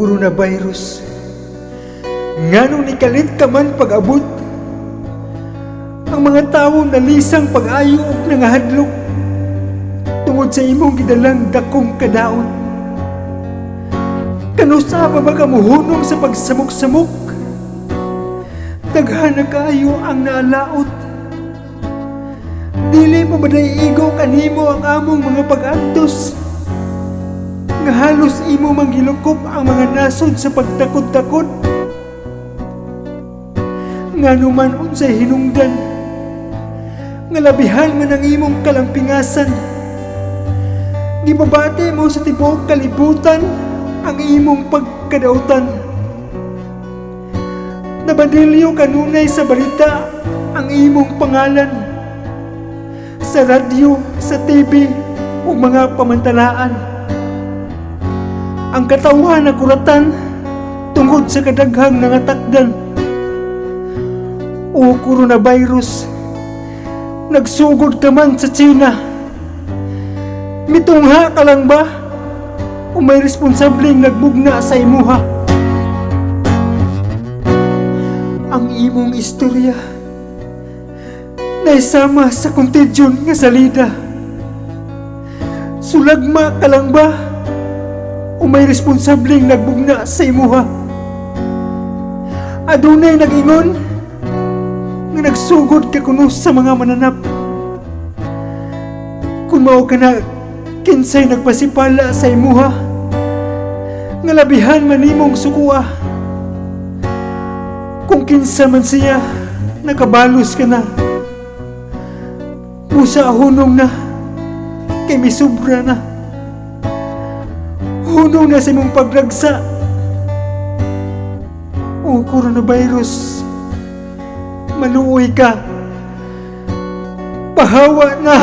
Coronavirus, nganong nikalit ka man pag-abot? Ang mga tawo nalisang pag-ayo ug nangahadlok tungod sa imong gidalang dakong kadaot. Kanusa pa ba ka muhunong sa pagsamok-samok? Daghan na kaayo ang naalaot. Dili pa ba diay igo kanimo ang among mga pag-antos, nga halos imo mang gilukop ang mga nasod sa pagtakod-takod? Ngano man, unsay hinungdan nga labihan man ang imong kalampingasan? Gipabati mo sa tibuok kalibutan ang imong pagkadautan. Nabandilyo kanunay sa balita ang imong pangalan sa radyo, sa TV ug mga pamantalaan. Ang katawhan nakuratan tungod sa kadaghang nangatakdan. O coronavirus, nagsugod ka man sa China. Mitungha ka lang ba o may responsableng nagbugna sa imuha? Ang imong istorya naisama sa contagion nga salida. Sulagma ka lang ba o may responsableng nagbugna sa imuha? Adunay nag-ingon nga nagsugod ka kuno sa mga mananap. Kung mao ka na, kinsay nagpasipala sa imuha nga labihan man nimong sukua? Kung kinsa man siya, nakabalos ka na. Busa hunong na, kay misubra na. Hunong na sa imong pagragsa. O coronavirus, maluoy ka. Pahawa na.